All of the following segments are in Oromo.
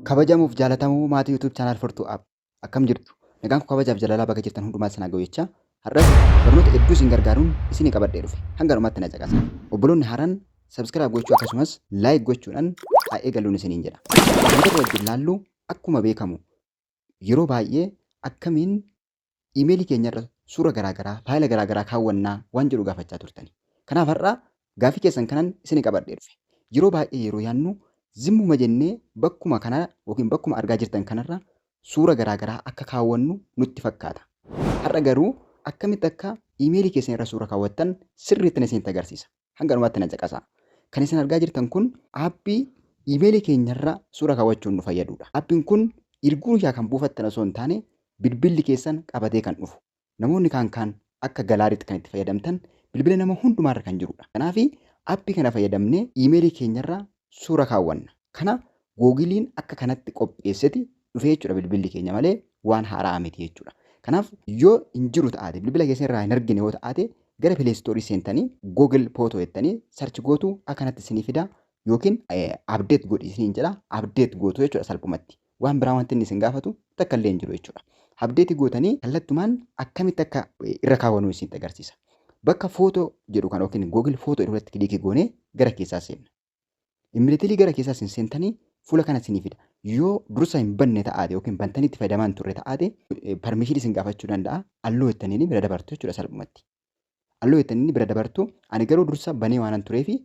Kabajamuuf jaalatamuu maatii YouTube channel Furtuu App, akkam jirtu? Nagaan koo kabajaaf jaalalaa bakka jirtan hundumaa isin haa ga'u jechaa, har'as barnoota hedduu isin gargaaruun isinii qabadhee dhufe. Hanga dhumaatti na caqasaa. Obboloonni haaraan subscribe gochuu akkasumas like gochuudhaan haa eegalluun isiniin jedha. Wantoota wajjin laallu, akkuma beekamu yeroo baay'ee akkamiin iimeelii keenyarra suura garaagaraa, faayila garaagaraa kaawwannaa waan jedhu gaafachaa turtani. Kanaaf har'a gaafii keessan kanan isinii qabadhee dhufe. Yeroo baay'ee yeroo yaadnu zimmuma jennee bakkuma kana yookiin bakkuma argaa jirtan kanarra suura garaagaraa akka kaawwannu nutti fakkaata. Har'a garuu akkamitti akka iimeelii keessan irra suura kaawwattan sirriitti isinitti agarsiisa. Hanga dhumaatti na caqasaa. Kan isin argaa jirtan kun aappii iimeelii keenyarra suura kaawwachuun nu fayyadudha. Aappiin kun erguu yaa kan buufattan osoo hin taane bilbilli keessan qabatee kan dhufu. Namoonni kaan kaan akka galaariitti kan itti fayyadamtan bilbila nama hundumaarra kan jirudha. Kanaaf aappii kana fayyadamnee iimeelii keenyarra suura kaawwanna. Kana Googiliin akka kanatti qopheesseti dhufee jechuudha, bilbilli keenya malee waan haaraa miti jechuudha. Kanaaf yoo hin jiru ta'aate, bilbila keessan irraa hin argine yoo ta'aate, gara Play Store seentanii Google Photo jettanii search gootu, akkanatti isinii fida yookiin update godhi isiniin jedha, update gootu jechuudha salphumatti. Waan biraa wanti inni isin gaafatu takka illee hin jiru jechuudha. Update gootanii kallattumaan akkamitti akka irra kaawwanuu isinitti agarsiisa. Bakka footoo jedhu kan yookiin Google Photo jedhu irratti kilikii goonee gara keessaa seenna. Immediately gara keessaa isin seentanii fuula kana isinii fida. Yoo dursa hin banne ta'aate yookiin bantanii itti fayyadamaa hin turre ta'aate, permission isin gaafachuu danda'a. Allow jettanii bira dabartu jechuudha salphumatti. Allow jettanii bira dabartu. Ani garuu dursa banee waanan tureefi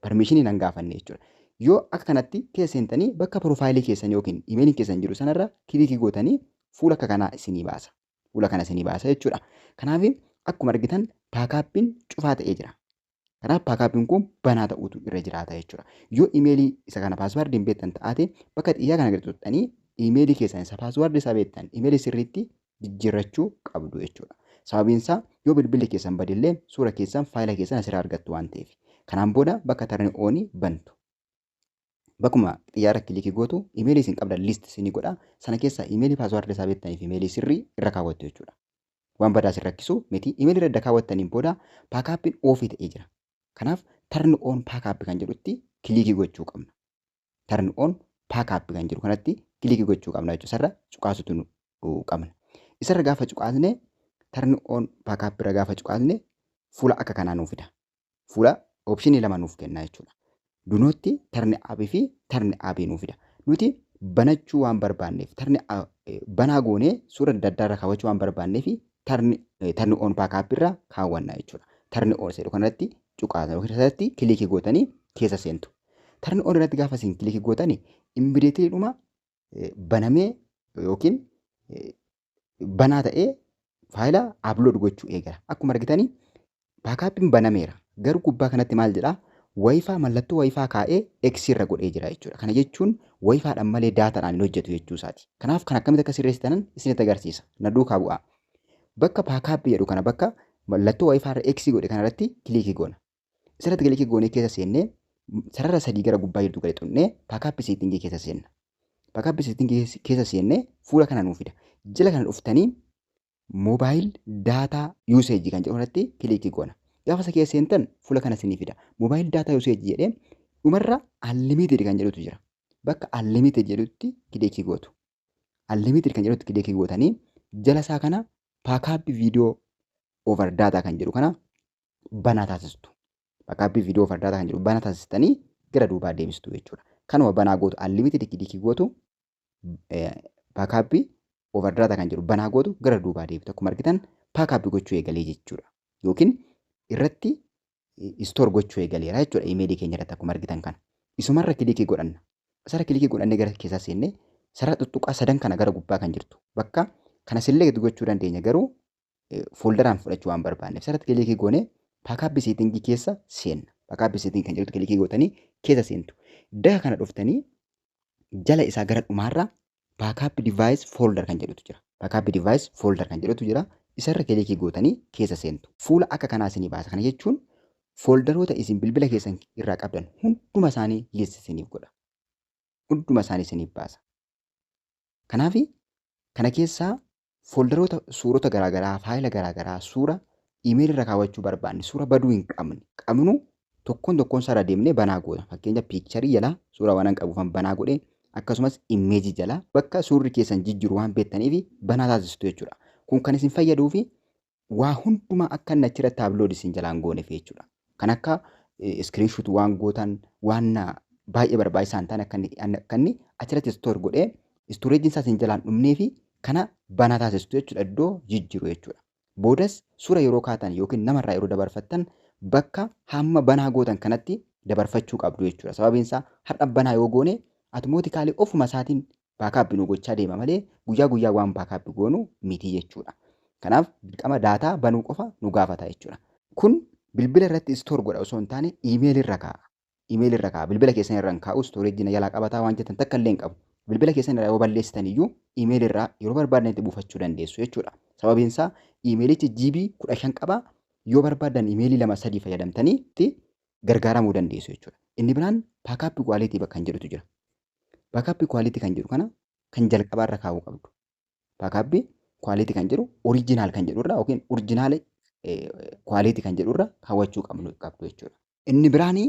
permission nan gaafanne jechuudha. Yoo akka kanatti keessa seentanii bakka piroofaayilii keessan yookiin imeeliin keessan jiru sanarra kilikii gootanii fuula akka kanaa isinii baasa. Fuula kana isinii baasa jechuudha. Kanaaf akkuma argitan backupiin cufaa ta'ee jira. Kanaaf backupiin kun banaa ta'uutu irra jiraata jechuudha. Yoo imeelii isa kana passwordii hin beektan ta'aate, bakka xiyyaa kana gadi tuqxanii imeelii keessan isa passwordii isaa beektan imeelii sirriitti jijjiirrachuu qabdu jechuudha. Sababiin isaa yoo bilbilli keessan badillee suura keessan, faayila keessan asirraa argattu waan ta'eef. Kanaan booda bakka turn onii bantu. Bakkuma xiyyaara kilikii gootu imeelii isin qabdan list isinii godha. Sana keessaa imeelii passwordii isaa beektanii fi imeelii sirrii irra kaawwattu jechuudha. Waan badaa isin rakkisu miti. Imeelii irra kaawwattaniin booda backupiin offii ta'ee jira. Kanaaf turn on backup kan jedhutti kilikii gochuu qabna. Turn on backup kan jedhu kanatti kilikii gochuu qabna jechuudha. Isarra cuqaasutu nu qabna. Isarra gaafa cuqaasne, turn on backup irra gaafa cuqaasne, fuula akka kanaa nuuf fida. Fuula optionii lama nuuf kenna jechuudha. Do not turn up fi turn up nuuf fida. Nuti banachuu waan barbaanneef, turn banaa goonee suura adda addaa irra kaawwachuu waan barbaanneef, turn on backup irra kaawwanna jechuudha. Turn on jedhu kanarratti cuqaasa yookiin irratti kilikii gootanii keessa seentu. Turn on irratti gaafa isin kilikii gootanii immediately dhuma banamee yookiin banaa ta'ee faayila upload gochuu eegala. Akkuma argitanii backupiin banameera. Garuu gubbaa kanatti maal jedhaa? WiFi, mallattoo WiFi kaa'ee X irra godhee jira jechuudha. Kana jechuun WiFidhaan malee daataadhaan hin hojjetu jechuu isaati. Kanaaf kan akkamitti akka sirreessitan isinitti agarsiisa. Na duukaa bu'aa. Bakka backupii jedhu kana, bakka mallattoo WiFi irra X godhe kanarratti kilikii goona. Isarratti kilikii goonee keessa seennee sarara sadii gara gubbaa jirtu gadi xunnee backup settingii keessa seenna. Backup settingii keessa seennee fuula kana nuu fida. Jala kana dhuftanii mobile data usage kan jedhu irratti kilikii goona. Gaafa isa keessa seentan fuula kana isinii fida. Mobile data usage jedhee dhumarra unlimited kan jedhutu jira. Bakka unlimited jedhutti kilikii gootu. Unlimited kan jedhutti kilikii gootanii jala isaa kana backup video over data kan jedhu kana banaa taasistu. Backup video over data kan jedhu banaa taasistanii gara duubaa deebistu jechuudha. Kanuma banaa gootu, unlimited kilikii gootu, backup over data kan jedhu banaa gootu, gara duubaa deebitu. Akkuma argitan backup gochuu eegalee jechuudha. Yookiin irratti store gochuu eegaleera jechuudha imeelii keenya irratti akkuma argitan kana. Isumarra kilikii godhanna. Isarra kilikii godhannee gara keessaa seennee sarara tuttuqaa sadan kana gara gubbaa kan jirtu bakka kana sillee gochuu dandeenya, garuu folderaan fudhachuu waan barbaanneef sarara kilikii goonee backup settingii keessa seenna. Backup settingii kan jedhutti kilikii gootanii keessa seentu. Daga kana dhuftanii jala isaa gara dhumaarra backup device folder kan jedhutu jira. Backup device folder kan jedhutu jira. Isarra kilikii gootanii keessa seentu. Fuula akka kanaa isinii baasa. Kana jechuun folderoota isin bilbila keessan irraa qabdan hunduma isaanii list isiniif godha. Hunduma isaanii isiniif baasa. Kanaaf kana keessaa folderoota suurota garaagaraa, faayila garaagaraa, suura iimeelii irra kaawwachuu barbaanne, suura baduu hin qabne qabnu tokkoon tokkoon isaa irra deemnee banaa goona. Fakkeenya picturii jalaa suura waan qabuufan banaa godhee Akkasumas image jala bakka suurri keessan jijjiru waan beektaniif banaa taasistu jechuudha. Kun kan isin fayyaduu fi waa hundumaa akka inni achirratti upload isin jalaan gooneef jechuudha. Kan akka screenshot waan gootan, waan baay'ee barbaachisaa hin taane akka inni achirratti store godhee storage isaa isin jalaan dhumnee fi kana banaa taasistu jechuudha, iddoo jijjiru jechuudha. Boodas suura yeroo kaatan yookiin namarraa yeroo dabarfattan bakka hamma banaa gootan kanatti dabarfachuu qabdu jechuudha. Sababiin isaa har'a banaa yoo goone automatically ofuma isaatiin backup nu gochaa deema malee guyyaa guyyaa waan backup goonu miti jechuudha. Kanaaf dirqama data banuu qofa nu gaafata jechuudha. Kun bilbila irratti store godha osoo hin taane email irra kaa'a. Email irra kaa'a. Bilbila keessan irra hin kaa'u, storage na jalaa qabataa waan jettan takka illee hin qabu. Bilbila keessan irraa yoo balleessitan iyyuu email irraa yeroo barbaadanitti buufachuu dandeessu jechuudha. Sababiin isaa emailichi GB 15 qaba. Yoo barbaadan emailii lama sadii fayyadamtanii itti gargaaramuu dandeessu jechuudha. Inni biraan backup quality bakka kan jedhutu jira. Backup quality kan jedhu kana kan jalqabaa irra kaa'uu qabdu. Backup quality kan jedhu original kan jedhu irra yookiin original quality kan jedhu irra kaawwachuu qabdu jechuudha. Inni biraanii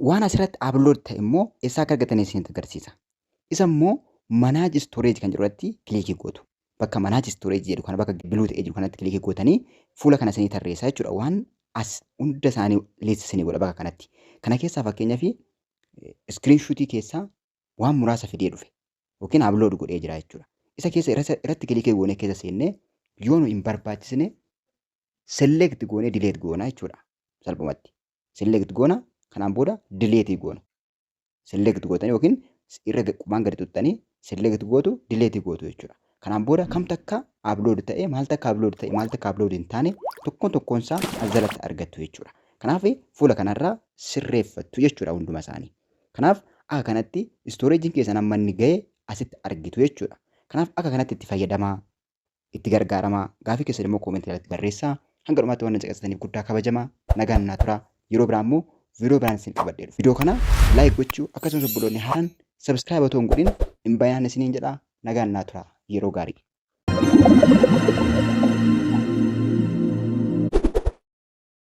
waan asirratti upload ta'e immoo eessaa akka argatan isinitti agarsiisa. Isa immoo manage storage kan jedhu irratti click gootu. Bakka manage storage jedhu kana, bakka blue ta'ee jiru kanatti click gootanii fuula kana isinii tarreessaa jechuudha. Waan as hunda isaanii list isinii godha bakka kanatti. Kana keessaa fakkeenyaaf screenshotii keessaa waan muraasa fidee dhufe yookiin upload godhee jira jechuudha. Isa keessa irratti click goonee keessa seennee yoo nu hin barbaachisne select goonee delete goona jechuudha. Salphumatti. Select goona, kanaan booda delete goona. Select gootanii yookiin irra qubaan gadi tuttanii select gootu, delete gootu jechuudha. Kanaan booda kam takka upload ta'e, maal takka upload ta'e, maal takka upload hin taane tokkoon tokkoon isaa as jalatti argattu jechuudha. Kanaaf fuula kanarraa sirreeffattu jechuudha hunduma isaanii. Kanaaf akka kanatti storageiin keessan amma inni ga'e asitti argitu jechuudha. Kanaaf akka kanatti itti fayyadamaa, itti gargaaramaa. Gaafii keessan immoo commentii jalatti barreessaa. Hanga dhumaatti waan na caqasataniif guddaa kabajamaa. Nagaan naa turaa. Yeroo biraa immoo viidiyoo biraan isin qabadhee dhufa. Viidiyoo kana like gochuu, akkasumas obboloonni haaraan subscribe otoo hin godhin hin bayaan isiniin jedhaa. Nagaan naa turaa. Yeroo gaarii.